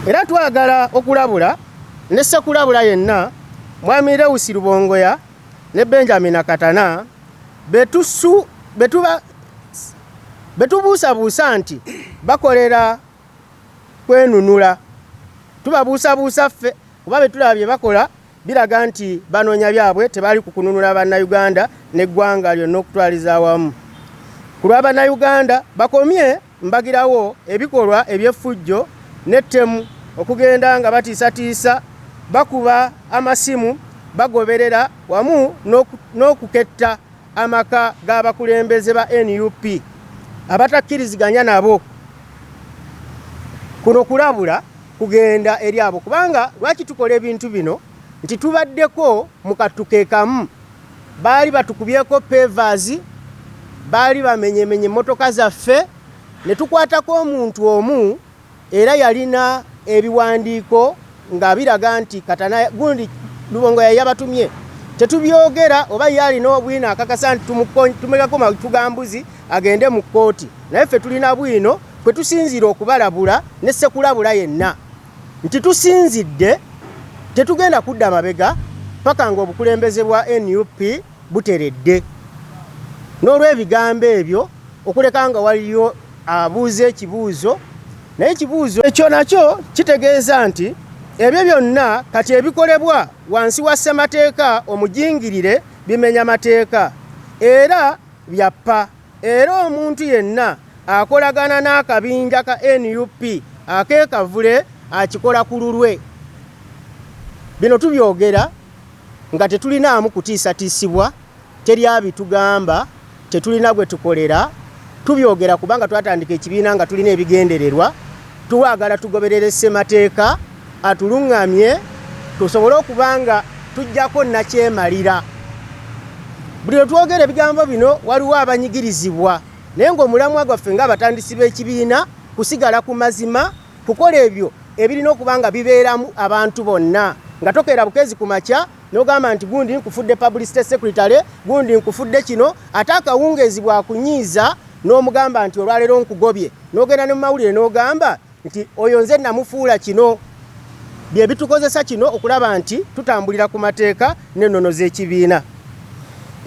Era twagala okulabula ne ssekulabula yenna Mwami Lewis Rubongoya ne Benjamin Akatana betusu betuba betubuusabuusa nti bakolera kwenunula. Tubabuusabuusa ffe kuba betulaba bye bakola biraga nti banoonya byabwe, tebali ku kununula Bannayuganda n'eggwanga lyonna okutwaliza awamu. Ku lwa Bannayuganda bakomye mbagirawo ebikolwa eby'effujjo n'ettemu okugenda nga batiisatiisa, bakuba amasimu, bagoberera wamu n'okuketta amaka g'abakulembeze ba nup abatakkiriziganya nabo. Kuno kulabula kugenda eri abo, kubanga lwaki tukola ebintu bino nti tubaddeko mu kattu ke kamu, baali batukubyeko pavers, baali bamenyemenye emmotoka zaffe ne tukwatako omuntu omu era yalina ebiwandiiko nga biraga nti Katana gundi Lubongoya yabatumye. Tetubyogera oba ye alina obwino akakasa nti tumulekako matu ga mbuzi agende mu kkooti, naye ffe tulina bwino kwe tusinziira okubalabula ne ssekulabula yenna nti tusinzidde, tetugenda kudda mabega paka ng'obukulembeze bwa nup buteredde. N'olw'ebigambo ebyo okuleka nga waliyo abuuza ekibuuzo, naye ekibuuzo ekyo nakyo kitegeeza nti ebyo byonna kati ebikolebwa wansi wa ssemateeka omujingirire bimenya mateeka era byappa, era omuntu yenna akolagana n'akabinja ka nup ak'e Kavule akikola ku lulwe. Bino tubyogera nga tetulinaamu kutiisatiisibwa, teri abitugamba, tetulina gwe tukolera, tubyogera kubanga twatandika ekibiina nga tulina ebigendererwa, twagala tugoberere ssemateeka atulung'amye tusobole okuba nga tujjako nnakyemalira. Buli lwe twogera ebigambo bino waliwo abanyigirizibwa, naye ng'omulamwa gwaffe ng'abatandisi b'ekibiina kusigala ku mazima, kukola ebyo ebirina okuba nga bibeeramu abantu bonna, nga tokeera bukeezi ku makya n'ogamba nti gundi nkufudde publicity secretary, gundi nkufudde kino, ate akawungeezi bw'akunyiiza n'omugamba nti olwaleero nkugobye, n'ogenda ne mu mawulire n'ogamba nti oyo nze namufuula kino. Bye bitukozesa kino okulaba nti tutambulira ku mateeka n'ennono z'ekibiina.